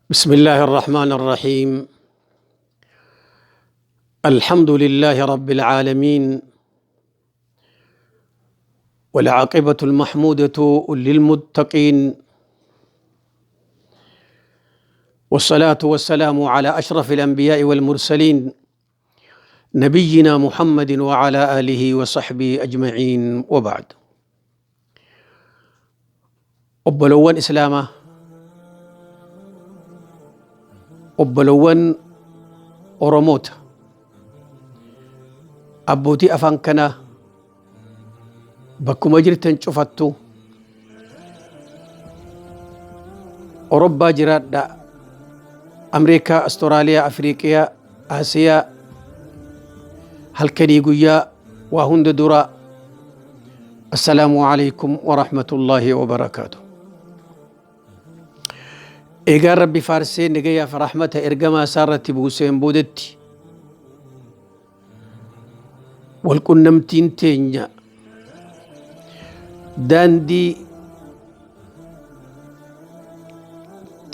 بسم الله الرحمن الرحيم. الحمد لله رب العالمين، والعاقبة المحمودة للمتقين، والصلاة والسلام على أشرف الأنبياء والمرسلين، نبينا محمد وعلى آله وصحبه أجمعين، وبعد. Obbolowwan Islaamaa, obbolowwan Oromoota, abbootii afaan kanaa, bakkuma jirtan cufattu Orobbaa jiraadha, Ameerikaa, Astoraaliyaa, Afriiqiyaa, Asiyaa, halkanii guyyaa, waa hunda dura assalaamu alaikum wa rahmatullaahi wa barakaatu. Eegaan Rabbi faarsee nagayaaf rahmata ergamaa isaa irratti buuseen boodetti, walqunnamtiin teenya daandii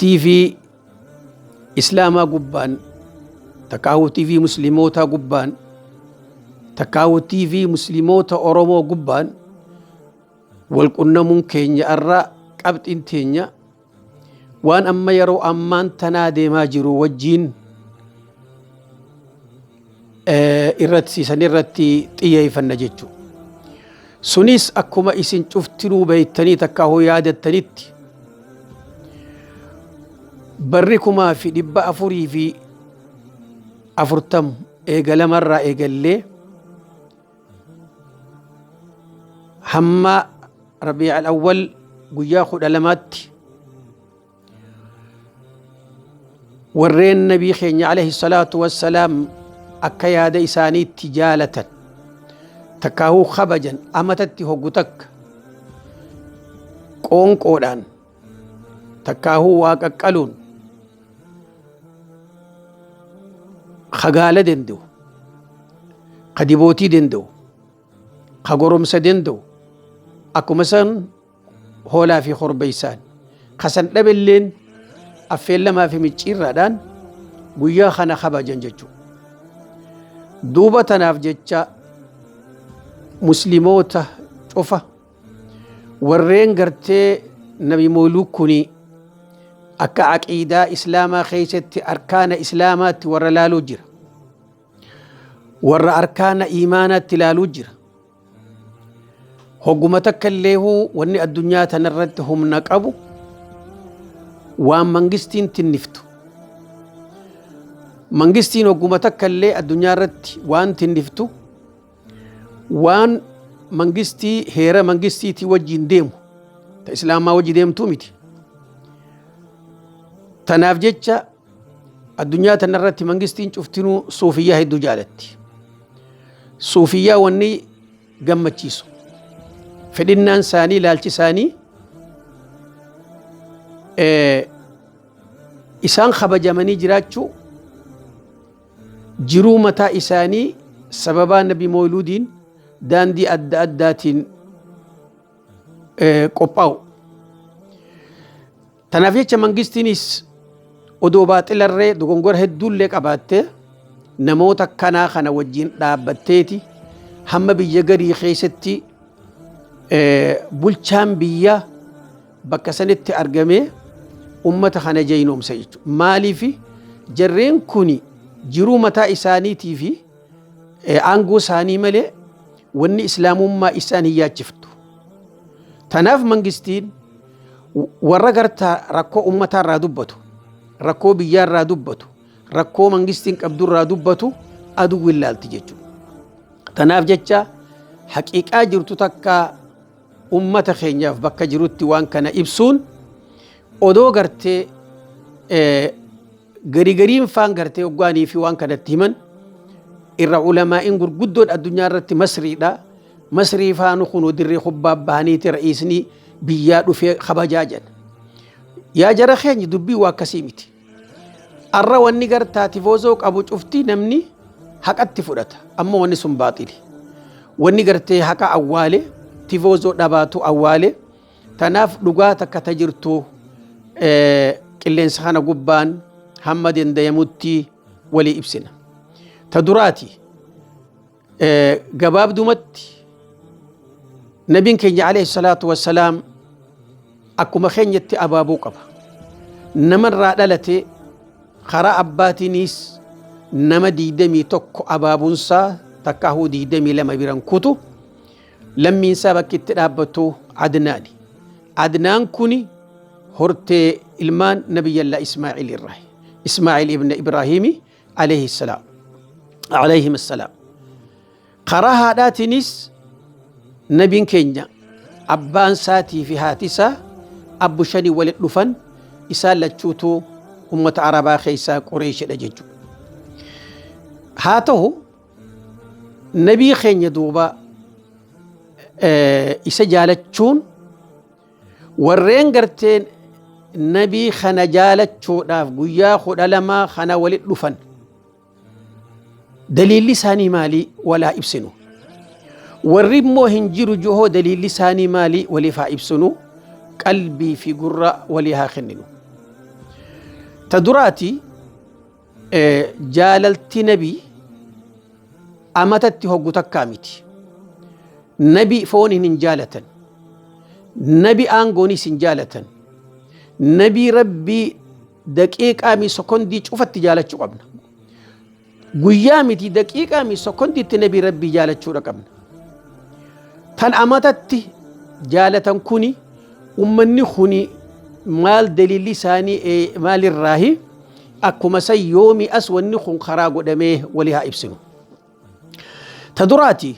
TV Islaamaa gubbaan, takkaahuu TV Muslimootaa gubbaan, takkaahuu TV Muslimoota Oromoo gubbaan walqunnamuun keenya, irra qabxiin teenya waan amma yeroo ammaan tanaa deemaa jiru wajjiin irratti siisan irratti xiyyeeffanna jechuudha. Sunis akkuma isin cuftinuu beektanii takkaahuu yaadattanitti, barri 1440 eegalamarraa eegallee hamma Rabiic al-Awwal guyyaa 12tti warreen nabii keenya alayhi salaatu wassalaam akka yaada isaaniitti jaalatan takkaahuu kabajan amatatti hoggu takka qoonqoodhaan takkaahuu waa qaqqaluun kagaala danda'u, ka dibootii danda'u, ka goromsa danda'u, akkuma san hoolaa fi korbeessaan kasan dhabelleen affeellamaa fi micciirraadhaan guyyaa kana kabajan jechuudha. Duuba tanaaf jecha Muslimoota cufa warreen gartee Nabi Mooluu kuni akka aqiidaa Islaamaa keessatti arkaana Islaamaatti warra laaluu jira. Warra arkaana iimaanaatti laaluu jira. Hogguma takka illeehuu wanni addunyaa tanarratti humna qabu waan mangistiin tinniftu. Mangistiin hogguma takka illee addunyaa irratti waan tinniftu waan mangistii heera mangistiitii wajjin deemu, ta Islaamaa wajji deemtuu miti. Tanaaf jecha addunyaa tanarratti mangistiin cuftinuu suufiyyaa hedduu jaalatti. Suufiyyaa wanni gammachiisu, fedhinnaan isaanii, ilaalchi isaanii, isaan kabajamanii jiraachuu, jiruu mataa isaanii sababaa Nabi Mooluudiin daandii adda addaatiin qophaa'u. Tanaaf jecha mangistiinis odoo baaxilarree dogongora hedduullee qabaattee namoota kanaa kana wajjin dhaabbatteeti hamma biyya garii keessatti bulchaan biyyaa bakka sanitti argamee ummata kana jaynoomsa jechuudha. Maaliif? Jarreen kun jiruu mataa isaaniitii fi aangoo isaanii malee wanni Islaamummaa isaan hin yaachiftu. Tanaaf mangistiin warra gartaa rakkoo ummataa irraa dubbatu, rakkoo biyyaa irraa dubbatu, rakkoo mangistiin qabdu irraa dubbatu aduu willaalti jechuudha. Tanaaf jecha haqiiqaa jirtu takka ummata keenyaaf bakka jirutti waan kana ibsuun odoo gartee gari gariin faan gartee hoggaanii fi waan kanatti himan irra ulamaa'in gurguddoon addunyaa irratti Masriidha. Masrii faanu kunoo dirree kubbaa bahaniiti ra'iisni biyyaa dhufee kabajaa jedha. Yaa jara keenya, dubbii waa akkasii miti. Arra wanni gartaa tifoozoo qabu cufti namni haqatti fudhata. Amma wanni sun baaxili. Wanni gartee haqa awwaale tifoozoo dhabaatu awwaale. Tanaaf dhugaa takka ta jirtu Qilleensa kana gubbaan hamma dandayamutti walii ibsina. Ta duraati gabaabdumatti nabiin keenya alayhi salaatu wassalaam akkuma keenyatti abaaboo qaba. Namarraa dhalate karaa abbaatiinis nama 21 abaabuunsaa takkaahuu 22 biran kutu lammiinsaa bakki itti dhaabbatu Adnaani. Adnaan kuni hortee ilmaan nabiyyallaa Ismaa'il irraa. Ismaa'il ibn Ibraahimi alayhi salaam. Alayhim assalaam. Karaa haadhaatiinis nabiin keenya abbaan isaatii fi haati isaa abbu shanii walitti dhufan, isaan lachuutu ummata Arabaa keessaa Qureeshidha jechuudha. Haa ta'u nabii keenya duuba isa jaalachuun warreen garteen nabii kana jaalachuudhaaf guyyaa 12 kana walitti dhufan daliilli isaanii maalii walaa ibsinu. Warri immoo hin jiru johoo daliilli isaanii maalii waliif haa ibsinu, qalbii fi gurra walii haa kenninu. Ta duraati jaalalti nabii amatatti hoggu takkaa miti. Nabi fooniin hin jaalatan. Nabi aangoonis hin jaalatan. Nabii rabbii daqiiqaa mi sekondii cufatti jaalachuu qabna. Guyyaa miti daqiiqaa mi sekondiitti nabii rabbii jaalachuudha qabna. Tan amatatti jaalatan kuni ummanni kuni maal daliilli isaanii maalirraahi akkuma san yoomi as wanni kun karaa godhamee walii haa ibsinu. Ta duraati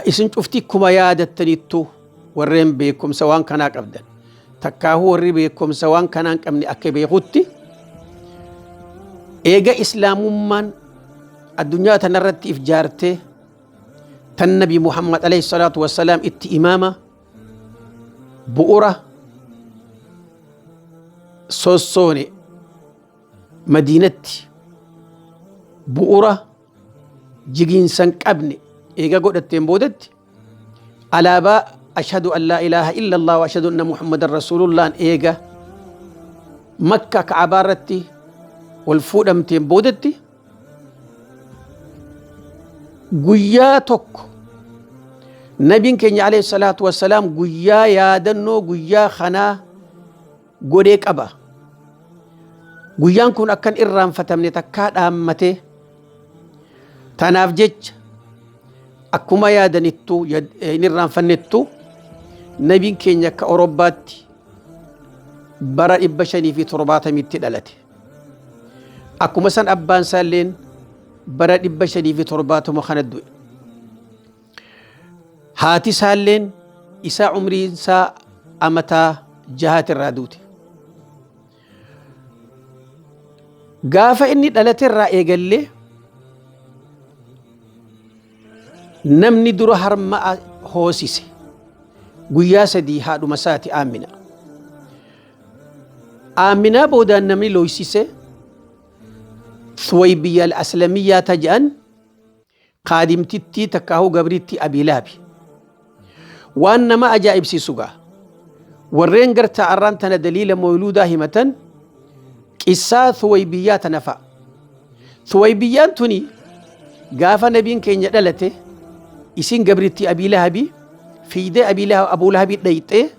isin cufti kuma yaadattaniittu warreen beekumsa waan kanaa qabdan takkaahuu warri beekumsa waan kanaa hin qabne akka beekutti eega islaamummaan addunyaa tanarratti if jaartee tan nabi Muhammad alayhi salaatu wassalaam itti imaama bu'ura sossoone madiinatti bu'ura jigiinsa hin qabne eega godhatteen boodatti alaabaa ashhadu an laa ilaaha illallah wa ashhadu anna muhammadan rasuulullaan eega makka ka'abaa irratti wal fuudhamteen boodatti guyyaa tokko nabiin keenya alayhi salaatu wassalaam guyyaa yaadannoo guyyaa kanaa godhee qaba. Guyyaan kun akkan irraanfatamne takkaa dhaammatee tanaaf jecha akkuma yaadanittu hin irraanfannettu nabiin keenya akka Awurooppaatti bara 570tti dhalate. Akkuma san abbaan isaalleen bara 570 kana du'e. Haati isaalleen isaa umriin isaa amataa jahaati irraa duute. Gaafa inni dhalate irraa eegallee namni dura harma hoosise guyyaa 3 haadhuma isaati Aamina. Aaminaa boodaan namni looysise Suwaybiyya al-Aslamiyyaa ta jedhan kaadimtittii takkaahuu gabrittii Abii Lahabi. Waan nama ajaa'ibsiisu gaa warreen gartaa arraan tana daliila moyluudaa himatan qissaa Suwaybiyyaa tana fa'a. Suwaybiyyaan tuni gaafa nabiin keenya dhalate isin gabrittii Abii Lahabi fiidee Abii Lahab Abuu Lahabii dhayxee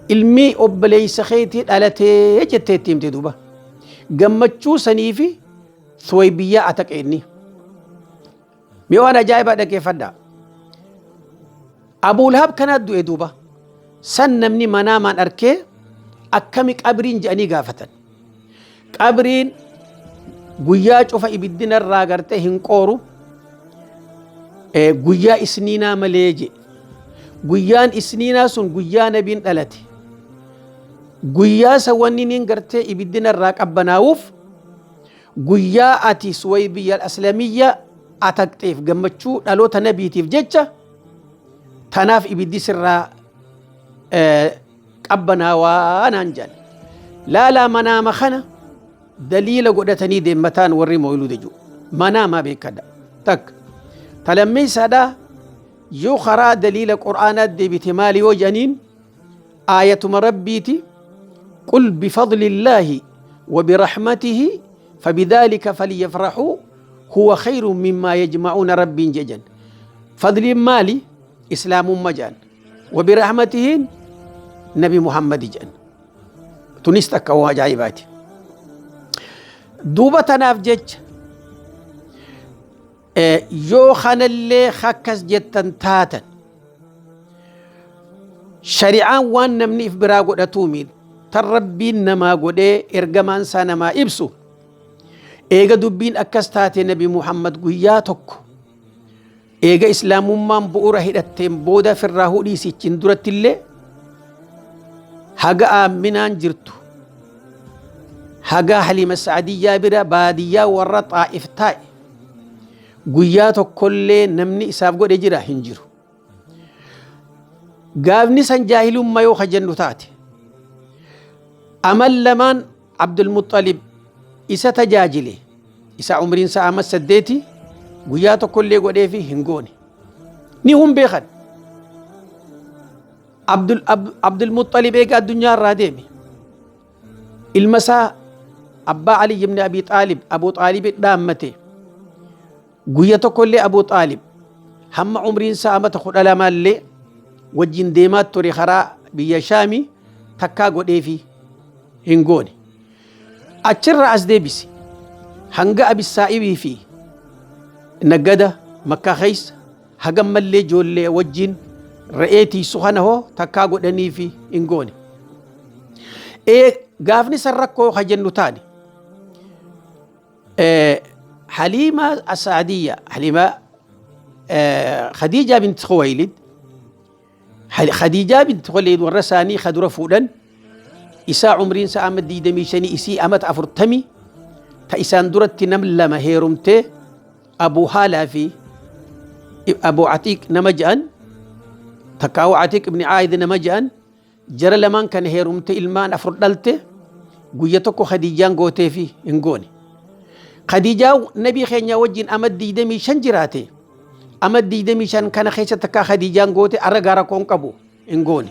ilmi obboleessa keetii dhalatee jettee itti himte duuba. Gammachuu saniifi Suwaybiyyaa ataqe inni. Mee waan ajaa'ibaa dhaggeeffadhaa. Abuu Lahab kanaa du'e duuba. San namni manaamaan arkee akkami qabriin jedhanii gaafatan. Qabriin guyyaa cufa ibiddina irraa gartee hin qooru guyyaa isniinaa malee jedhe. Guyyaan isniinaa sun guyyaa nabiin dhalate. Guyyaa san wanni niin gartee ibiddina irraa qabbanaa'uuf guyyaa ati Suwaybiyya al-Aslamiyya ataqxeef gammachuu dhaloota nabiitiif jecha tanaaf ibiddi sirraa qabbanaawaa naan jedhan. Laalaa manaama kana daliila godhatanii deemmataan warri moyluuda jiru. Manaamaa beekadha. Takka. Talammeessaadhaa yoo karaa daliila qur'aanaa deebite maali yoo jedhaniin aayatuma rabbiiti. Qul bifadlillaahi wa birahmatihi fabidhaalika falyafrahuu huwa khayrun mimmaa yajma'uuna Rabbiin jedhan. Fadliin maali? Islaamumma jedhan. Wa birahmatihiin Nabi Muhammadi jedhan. Tunis takka waa ajaa'ibaati. Duuba tanaaf jecha yoo kanallee akkas jettan taatan shari'aan waan namni if biraa godhatuumi tan Rabbiin namaa godhee ergamaan isaa namaa ibsu. Eega dubbiin akkas taate, Nabi Muhammad guyyaa tokko eega islaamummaan bu'uura hidhatteen booda firraa hudhiisichin duratti illee, haga aaminaan jirtu, haga Halima Sa'adiyyaa bira baadiyyaa warra Xaa'if taa'e, guyyaa tokkollee namni isaaf godhe jira? Hin jiru. Gaafni san jaahilummaa yoo kajennu taate, amal lamaan Abdulmuxalib isa tajaajile, isa umriin isaa ama 8, guyyaa tokkollee godheefi hin goone. Ni hun beekan. Abdulmuxalib eega addunyaa irraa deeme, ilma isaa abbaa Ali ibn Abi Xaalib, Abu Xaalib dhaammate. Guyya tokkollee Abu Xaalib hamma umriin isaa amata 12 illee wajjin deemaa ture karaa biyya Shaami, takkaa godheefi hin goone. Achirraa as deebisi. Hanga Abissaa'ibii fi naggada Makkaa keessa hagammallee ijoollee wajjin re'ee tiisu kana hoo takkaa godhaniifi hin goone. Gaafni san rakkoo ka jennu taane, Haliima Asaadiyya, Haliima Khadiijaa bint Khuwaylid, Khadiijaa bint Khuwaylid warra isaanii ka dura fuudhan, isaa umriin isaa amma 25, isii amata 40, ta isaan duratti nam lama heerumtee, Abu Haalaa fi Abu Atiiq nama jedhan, takkaa'u Atiiq ibn Aayid nama jedhan, jara lamaan kana heerumte, ilmaan afur dhalte, guyya tokko Khadiijaan gootee fi hin goone. Khadiijaa nabii keenya wajjin ama 25 jiraate. Ama 25 kana keessa takkaa Khadiijaan goote arra gaara koon qabu hin goone.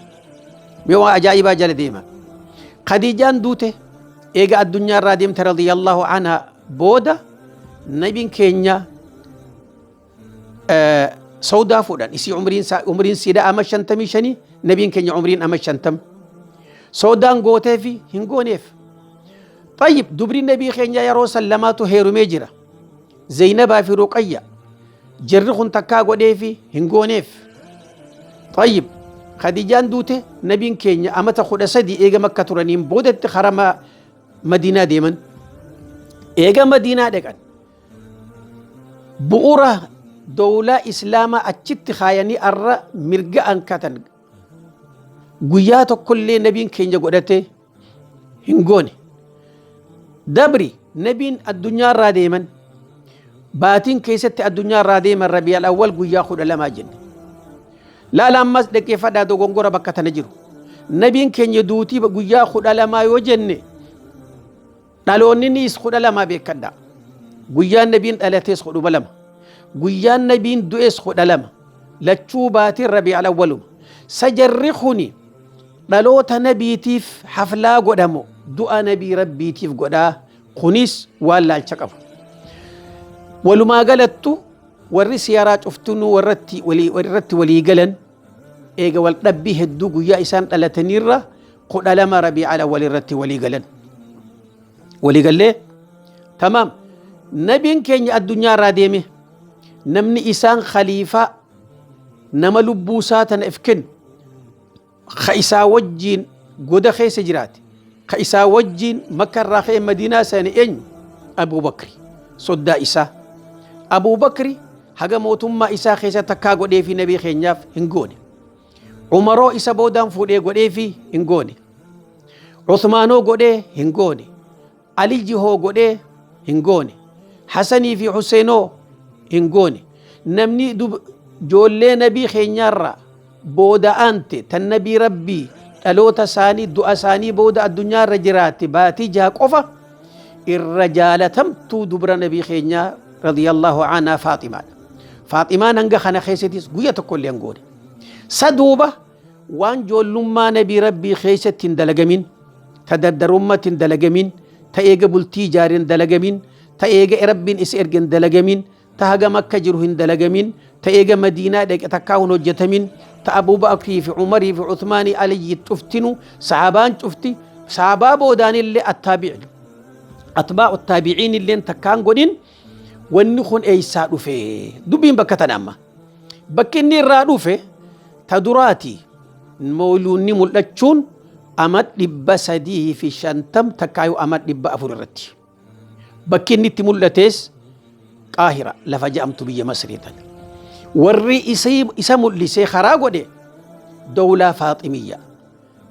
Mee waan ajaa'ibaa jala deema. Khadiijaan duute, eega addunyaa irraa deemte radiyallahu anha booda, nabiin keenya Saudaa fuudhan. Isii umriin siidha ama 55, nabiin keenya umriin ama 50. Saudaan gootee fi hin gooneef. Tayyib, dubri nabii keenya yeroo san lamaatu heerumee jira. Zeynabaa fi Ruqayya. Jarri kun takkaa godhee fi hin gooneef. Tayyib, Khadijaan duute, nabiin keenya amata 13 eega Makka turaniin boodatti karama Madiinaa deeman. Eega Madiinaa dhaqan, bu'uura dowlaa islaamaa achitti kaayanii arra mirga ankatan, guyyaa tokkollee nabiin keenya godhate hin goone. Dabri nabiin addunyaa irraa deeman, baatiin keessatti addunyaa irraa deeman Rabi'al Awwal guyyaa 12 jenne. Laala, ammas dhaggeeffadhaa, dogongora bakka tana jiru. Nabiin keenya duutii guyyaa 12 yoo jenne, dhaloonni niis 12 beekadha. Guyyaan nabiin dhalatees 12. Guyyaan nabiin du'es 12. Lachuu baatiin Rabi'al Awwaluma. Sajarri kuni dhaloota nabiitiif haflaa godhamu du'a nabii Rabbiitiif godhaa, kunis waan laalcha qabu. Walumaa galattu warri siyaraa cuftunuu warratti walii galan, eega wal dhabbii hedduu, guyyaa isaan dhalataniirra 12 Rabii'al Awwal irratti walii galan. Walii gallee tamaam. Nabiin keenya addunyaa irraa deeme, namni isaan khaliifaa nama lubbuu isaa tana if kennu, ka isaa wajjiin goda keessa jiraate, ka isaa wajjiin Makka irraa ka'e Madiinaa seene eenyu? Abuu Bakri, soddaa isaa. Abuu Bakri haga mootummaa isaa keessa takkaa godhee fi nabii keenyaaf hin goone. Umaroo isa boodaan fuudhee godhee fi hin goone. Uthmaanoo godhee hin goone. Aliyyi hoo godhee hin goone. Hasanii fi Huseenoo hin goone. Namni ijoollee nabii keenyaarraa booda aante, tan nabii Rabbii dhaloota isaanii du'a isaanii booda addunyaarra jiraate baatii 6 qofa, irra jaalatamtuu dubra nabii keenyaa radiyallahu anhaa Faaximaadha. Faaximaan hanga kana keessattis guyya tokko illee hin goone. Saduuba waan ijoollummaa nabii Rabbii keessatti hin dalagamin Ta dardarummatti hin dalagamin, ta eega bultii ijaare hin dalagamin, ta eega Rabbiin isa erge hin dalagamin, ta hagam akka jiru hin dalagamin, ta eega Madiinaa dhaqe takkaa hin hojjetamin, ta Abuu Bakrii fi Umarii fi Uthmaanii Aliyyi cuftinu, sahabaan cufti, sahabaa boodaanillee attaabi'in, atbaa'u taabi'iin illeen takkaan godhin, wanni kun eessaa dhufe? Dubbiin bakka tana amma. Bakki inni irraa dhufe ta duraati mooluunni mul'achuun ama 350 takkaayuu ama 400 irratti. Bakki inni itti mul'ates Qaahira lafa jedhamtu biyya Masrii tana. Warri isa mul'isee karaa godhe dowlaa Faaximiyyaa.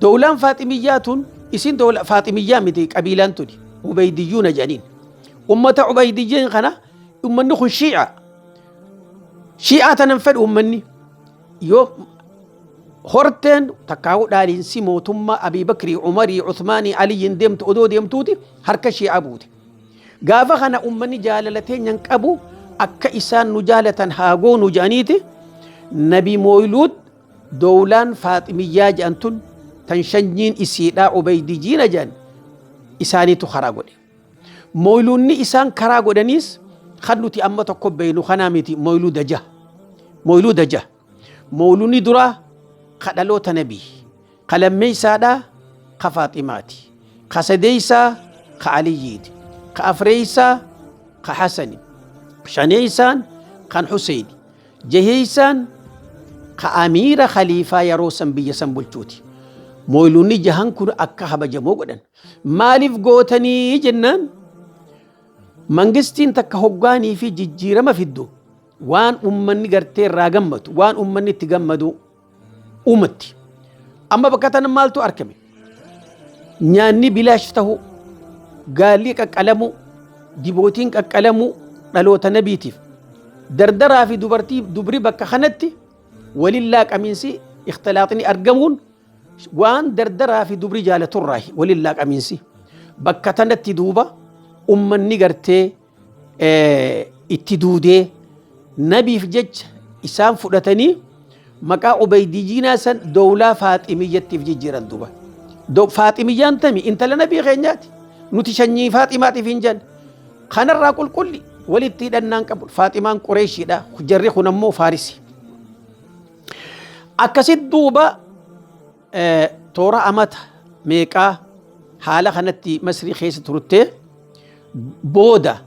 Dowlaan Faaximiyyaa tun isin dowla Faaximiyyaa miti, qabiilaan tuni Ubaydiyyuuna jedhaniin. Ummata Ubaydiyyiin kana ummanni kun Shii'a. Shii'aa tanan fedhu ummanni yoo horteen takkaa'uu dhaaliinsi mootummaa Abii Bakrii, Umarii, Uthmaanii, Aliyyiin deemtu odoo deemtuuti harka Shii'aa buute. Gaafa kana ummanni jaalala teenyan qabu, akka isaan nu jaalatan haa goonu jedhaniiti Nabi Mooyluud dowlaan Faaximiyyaa jedhan tun tan shanyiin isiidhaa Ubaydijiina jedhan isaaniitu karaa godhe. Mooyluunni isaan karaa godhaniis kan nuti amma tokko beeynu kanaa miti, mooyluuda jaha. Mooyluuda jaha. Mooyluunni duraa ka dhaloota nabii. Ka lammeeysaadhaa ka Faaximaati. Ka sadeeysaa ka Aliyyiiti. Ka afreeysaa ka Hasani. Shaneeysaan kan Huseyni. Jaheeysaan ka amiira khaliifaa yeroo san biyya san bulchuuti. Mooyluunni jahan kun akka kabajamoo godhan. Maaliif gootanii jennaan, mangistiin takka hoggaanii fi jijjiirama fiddu waan ummanni gartee irraa gammadu, waan ummanni itti gammadu uumatti. Amma bakka tana maaltu argame? Nyaanni bilaash ta'uu, gaalli qaqqalamuu, dibootiin qaqqalamuu dhaloota nabiitiif. Dardaraa fi dubartii dubri bakka kanatti walin laaqamiinsi ikhtilaaxni argamuun waan dardaraa fi dubri jaalaturraahi walin laaqamiinsi. Bakka tanatti duuba ummanni gartee itti duudee nabiif jecha isaan fudhatanii maqaa Ubaydijiinaa san dowlaa Faaximiyyattiif jijjiiran duuba. Faaximiyyaan tami? Intala nabii keenyaati. Nuti sanyii Faaximaatiif hin jenne. Kanarraa qulqulli walitti hidhannaan qabu. Faaximaan Qureeshiidha. Jarri kun ammoo Faarisi. Akkasit duuba toora amata meeqaa haala kanatti Masrii keessa turtee booda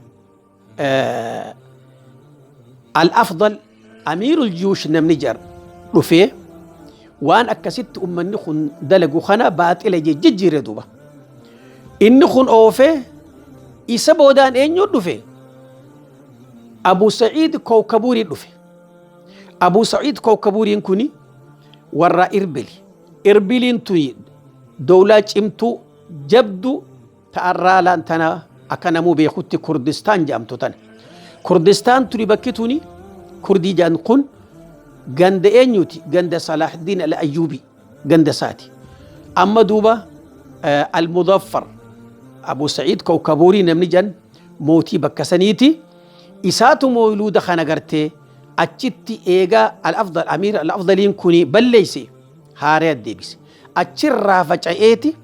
Al-Afdal Amiirul Juush namni jar dhufee waan akkasitti ummanni kun dalagu kana baaxila jijjiire duuba. Inni kun oofee isa boodaan eenyu dhufe? Abu Sa'iid Kowkabuurii dhufe. Abu Sa'iid Kowkabuuriin kuni warra Irbili. Irbiliin tuni dowlaa cimtuu jabdu ta'arraa laan tana akka namuu beekutti Kurdistaan jedhamtu tana. Kurdistaan tuni bakki tuni Kurdii jedhan kun ganda eenyuti? Ganda Salaahdiin Al-Ayyuubii ganda isaati. Amma duuba Al-Mudaffar Abu Sa'iid Kowkabuurii namni jedhan mootii bakka saniiti. Isaatu mooyluuda kana gartee achitti eegaa Al-Afdal Amiir Al-Afdaliin kuni balleeyse haaree deebise. Achirraa faca'eeti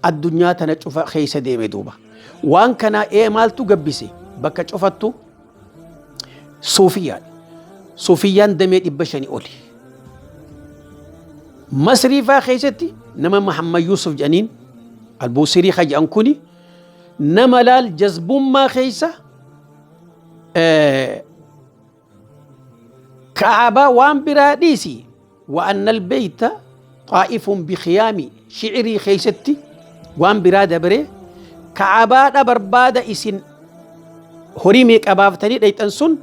addunyaa tana cufa keessa deeme duuba. Waan kanaa ee maaltu gabbise? Bakka cufattu suufiyyaadha. Suufiyyaan damee 500 oli. Masrii faa keessatti nama Muhammad Yusuf jedhaniin Albuusirii ka jedhan kuni nama laal jazbummaa keessa Ka'abaa waan biraa dhiisi, wa annal beeyta xaa'ifun bikiyaami shi'irii keessatti waan biraa dabaree Ka'abaadha barbaada, isin horii meeqa baaftanii dhayxan sun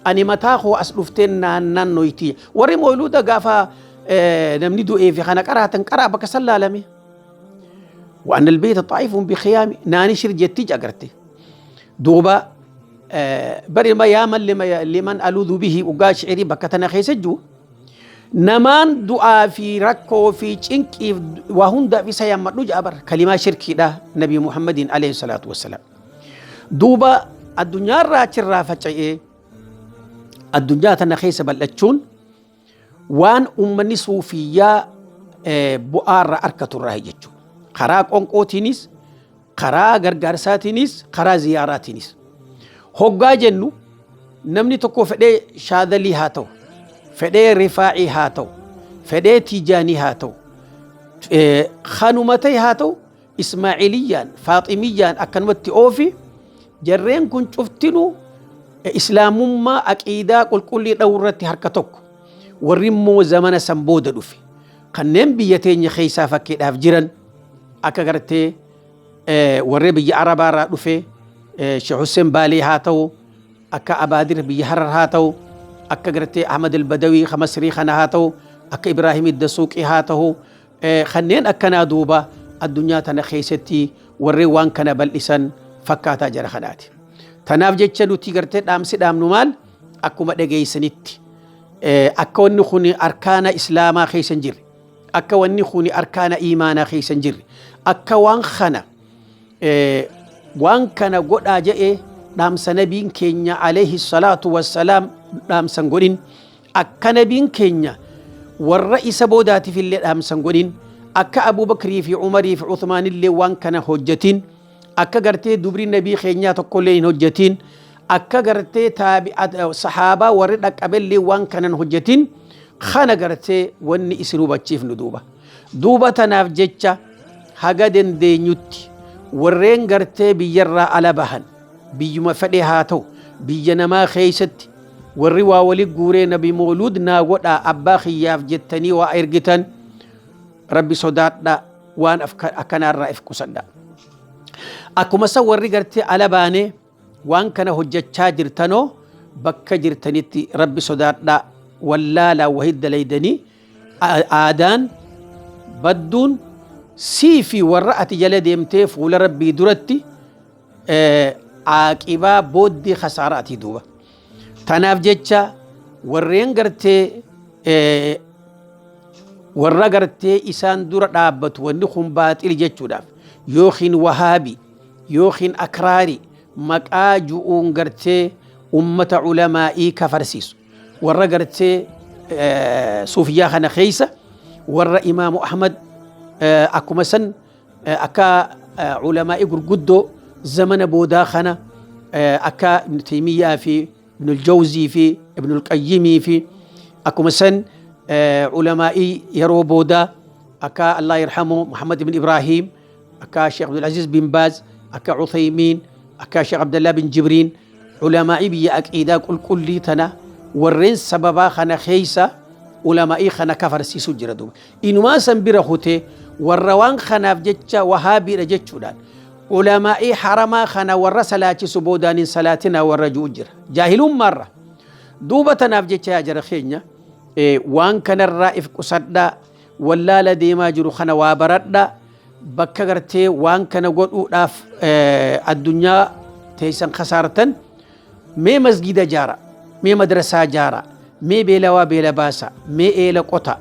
ani mataa koo as dhufteen naannoyti. Warri mooyluuda gaafa namni du'ee fi kana qaraatan qaraa bakka san laalame. Wa annal beeyta xaa'ifun bikiyaami naani shir jetti agarte. Duuba bari ma yaa man liman aluudhu bihi ugaa shi'irii bakka tana keessa jiru namaan du'aa fi rakkoo fi cinqiif waa hundaaf isa yaammadhu ja'a bar kalimaa shirkiidha Nabii Muhammadiin alayhi salaatu wassalaam. Duuba addunyaarraa achirraa faca'ee addunyaa tana keessa bal'achuun waan uummanni suufiyyaa bu'aarraa argatu irraa jechuudha. Karaa qonqootiinis, karaa gargaarsaatiinis, karaa ziyaaraatiinis. Hoggaa jennu namni tokko fedhee Shaadalii haa ta'u, fedhee Rifaa'ii haa ta'u, fedhee Tiijaanii haa ta'u, kanuma ta'e haa ta'u, Ismaa'iliyyaan, Faaximiyyaan akkanumatti oofi, jarreen kun cuftinuu Islaamummaa aqiidaa qulqullii dha'uu irratti harka tokko. Warri immoo zamana san booda dhufe kanneen biyya teenya keessaa fakkiidhaaf jiran, akka gartee warri biyya Arabaa irraa dhufe, Sheekh Hussein Baalee haa ta'u, akka Abaadir biyya Harar haa ta'u, akka gartee Ahmad al-Badawii ka Masrii kana haa ta'u, akka Ibraahim Iddasuuqii haa ta'u, kanneen akkanaa duuba addunyaa tana keessatti warreen waan kana bal'isan fakkaataa jara kanaati. Tanaaf jecha nuti gartee dhaamsi dhaamnu maal? Akkuma dhageessanitti, akka wanni kun arkaana Islaamaa keessa hin jirre, akka wanni kun arkaana iimaanaa keessa hin jirre, akka waan kana godhaa jedhee dhaamsa nabiin keenya alayhi salaatu wassalaam dhaamsan godhin, akka nabiin keenya warra isa boodaatiif illee dhaamsan godhin, akka Abubakrii fi Umarii fi Uthmaan illee waan kana hojjetin, akka gartee dubri nabii keenyaa tokkollee hin hojjetin, akka gartee sahaabaa warri dhaqqabellee waan kanan hojjetin kana gartee wanni isin hubachiifnu duuba. Duuba tanaaf jecha haga dandeenyutti warreen gartee biyyarraa ala bahan, biyyuma fedhe haa ta'u, biyya namaa keessatti warri waa wali guuree nabi mooluud naa godhaa abbaa kiyyaaf jettanii waa ergitan, Rabbi sodaadhaa, waan akkanaarraa if qusadha. Akkuma san warri gartee ala baanee waan kana hojjechaa jirtanoo, bakka jirtanitti Rabbi sodaadhaa. Wallaalaa wahid dalaydanii aadaan badduun sii fi warra ati jala deemtee fuula Rabbii duratti aaqibaa booddee kasaaraati duuba. Tanaaf jecha warreen gartee warra gartee isaan dura dhaabbatu wanni kun baaxili jechuudhaaf, yookiin wahaabi yookiin akraari maqaa ju'uun gartee ummata ulamaa'ii kafarsiisu, warra gartee suufiyyaa kana keessa warra Imaamu Ahmad, akkuma san akka ulamaa'ii gurguddoo zamana boodaa kana akka Ibn Taymiyaa fi Ibn Jawzii fi Ibn Qayyimii fi akkuma san ulamaa'ii yeroo boodaa akka Allah yarhamu Muhammad ibn Ibrahim, akka Sheekh Abdul Aziz bin Baaz, akka Uthaymiin, akka Sheekh Abdallah bin Jibriin, ulamaa'ii biyya aqiidaa qulqullii tana warreen sababaa kana keessa ulamaa'ii kana kafarsiisu jira duuba. Inumaa san bira kutee warra waan kanaaf jecha wahaabiidha jechuudhaan ulamaa'ii haramaa kana warra salaachisu boodaan hin salaatinaa warra ju'u jira. Jaahilummaarra. Duuba tanaaf jecha yaa jara keenya, waan kanarraa if qusadhaa, wallaala deemaa jiru kana waa baradhaa, bakka gartee waan kana godhuudhaaf addunyaa teessan kasaartan, mee masgida jaara, mee madrasaa jaara, mee beelawaa beela baasa, mee eela qota,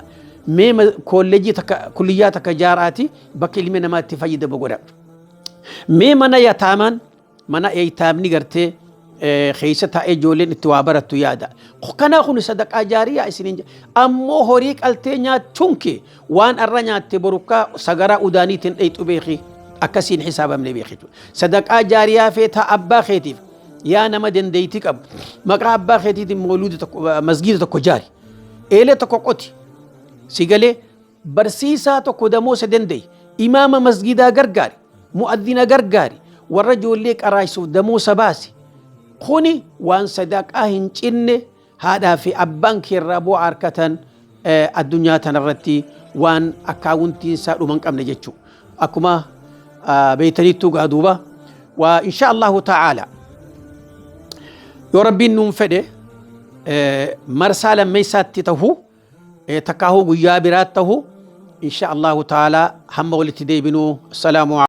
mee koolleejii takka, kulliyyaa takka jaaraati bakka ilmi namaa itti fayyadamu godha. Mee mana yataamaan, mana eeytaamni gartee keessa taa'ee ijoolleen itti waa barattu yaada. Kanaa kun sadaqaa jaariyaa isiniin jedha. Ammoo horii qaltee nyaachuun kee waan arra nyaatte borukkaa sagaraa udaaniitiin dheeyxu beeki, akkasiin hisaabamne beeki. Sadaqaa jaariyaa feetaa abbaa keetiif, yaa nama dandeettii qabu, maqaa abbaa keetiitiin mooluuda tokko, masgiida tokko jaari. Eelee tokko qoti. Si galee barsiisaa tokko damoosa danda'e, imaama masgiidaa gargaari, mu'addina gargaari, warra ijoollee qaraayisuuf damoosa baasi. Kuni waan sadaqaa hin cinne, haadhaa fi abbaan keerraa bu'aa harkatan addunyaa tanarratti waan akkaawuntiin isaa dhuma hin qabne jechuudha. Akkuma beeytanittuu gaa duuba waa insha Allahu ta'ala yoo Rabbiin nuun fedhe marsaa lammeessaatti tahu, takkaahuu guyyaa biraatti tahu, insha Allahu ta'ala hamma walitti deebinuu, assalaamu.